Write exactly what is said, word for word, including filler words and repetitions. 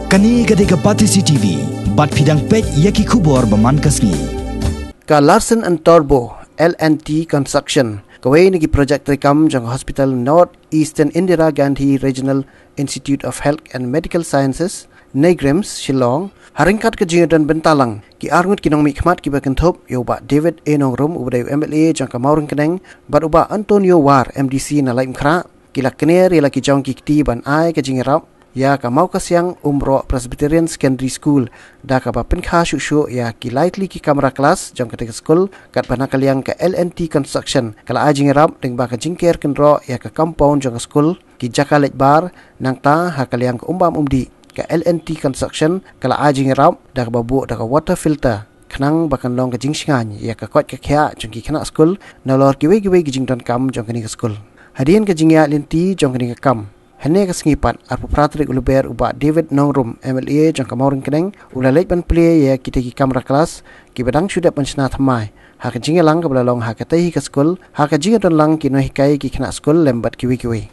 Kane ka dei ka Batesi T V, bad phi dang peit ïa ki khubor ba man ka sngi. Ka Larsen and Toubro L and T Construction, kawei na ki projek treikam jong ka Hospital North Eastern Indira Gandhi Regional Institute of Health and Medical Sciences, NEIGRIHMS, Shillong, ha ryngkat ka jingïadon bynta lang ki arngut ki nongmihkhmat kiba kynthup ïa u Bah David A Nongrum, uba dei u M L A jong ka Mawryngkneng, bad u Bah Antonio War, M D C na Laitumkhrah, ki la kner ïa la ki jong ki kti ban ai ka jingïarap ïa ka Mawkasiang Umrok Presbyterian Secondary School, da kaba pynkha shuh shuh ïa ki lai tylli ki kamra klas jong katei ka skul, katba na ka liang ka L and T Construction ka la ai jingïarap lyngba ka jingker kynroh ïa ka compound jong ka skul, ki jaka leit bar, nangta ha ka liang ka umbam umdih, ka L and T Construction ka la ai jingïarap da kaba buh da ka water filter, khnang ba kan long ka jingshngaiñ ïa ka koit ka khiah jong ki khynnah skul nalor kiwei kiwei ki jingdonkam jong kane ka skul. Hadien ka jingïaid lynti jong kane ka kam, hynne ka sngi pat, arphew phra tarik u Lber, u Bah David Nongrum, M L A jong ka Mawryngkneng, u la leit ban plie ïa kitei ki kamra klas kiba dang shu dep ban shna thymmai, ha ka jingïalang kaba la long ha katei hi ka skul, ha ka jingïadon lang ki nonghikai ki khynnah skul lem bad kiwei kiwei.